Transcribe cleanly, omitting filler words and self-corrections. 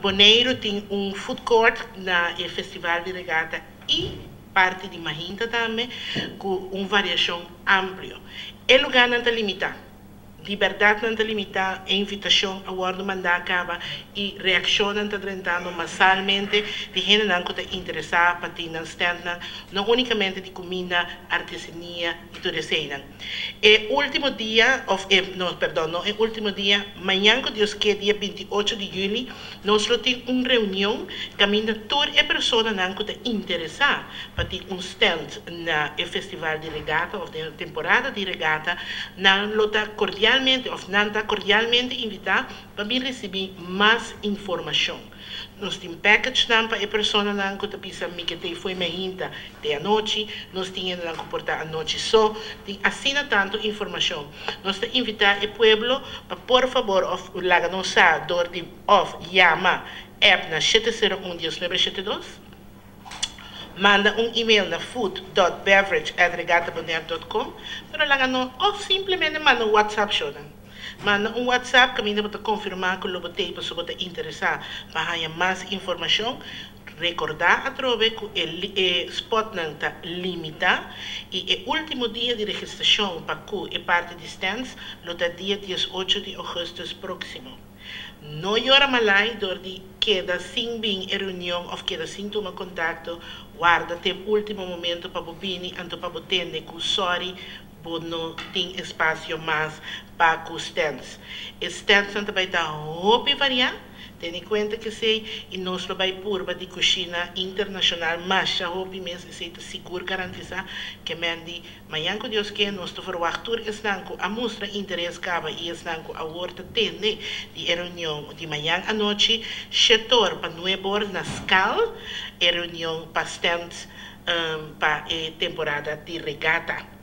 Boneiru tin un food court na e festival di regata i parti di mainta tambe ku un variashon amplio. E lugánan ta limitá. Di bèrdat nan ta limitá, e invitashon a wòrdu mandá kaba i reakshonnan ta drentando masalmente di hendenan ku ta interesá pa tin nan stèntnan, no únikamente di kuminda, artesania i tur eseinan. E último dia, òf e, no, pèrdòn, no e último dia, mañan ku Dios ke, dia 28 di yüli, nos lo tin un reunion kaminda tur e personanan ku ta interesá pa tin un stènt na e festival di regata òf den e temporada di regata, nan lo ta kordialmente òf nan ta kordialmente invitá pa bin risibí mas informashon. Nos tin packagenan pa e personanan ku ta bisa mi ke t'ei fo'i mainta te anochi, nos tin hendenan ku por ta anochi so, tin asina tantu informashon. Nos ta invitá e pueblo pa por fabor òf laga nos sa dor di òf yama app na 701 1972, manda un email na food.beverage@regattabonaire.com, pero laga nos òf simplemente manda un WhatsApp shownan. Manda un WhatsApp kaminda bo ta konfirmá ku lo bo t'ei pasobra bo ta interesá pa haña mas informashon. Rekordá atrobe ku e e spòtnan ta limitá i e último dia di registrashon pa ku e parti di stands lo ta dia 18 di ougùstùs próksimo. No yora malai dor di keda sin bin e reunion òf keda sin tuma kontakto, warda te último momento pa bo bini anto pa bo tende ku sòri bo no tin espasio mas pa ku stands. E standsnan ta bai ta hopi variá, tene kuenta ku esei i nos lo bai purba di kushina internashonal masha hopi mes, esei ta sigur garantisá ke men di mañan ku Dios ke nos ta verwagt tur esnan ku a mustra interes kaba i esnan ku awor ta tende di e reunion di mañan anochi 7'or pa 9'or na Skal, e reunion pa stands pa e temporada di regata.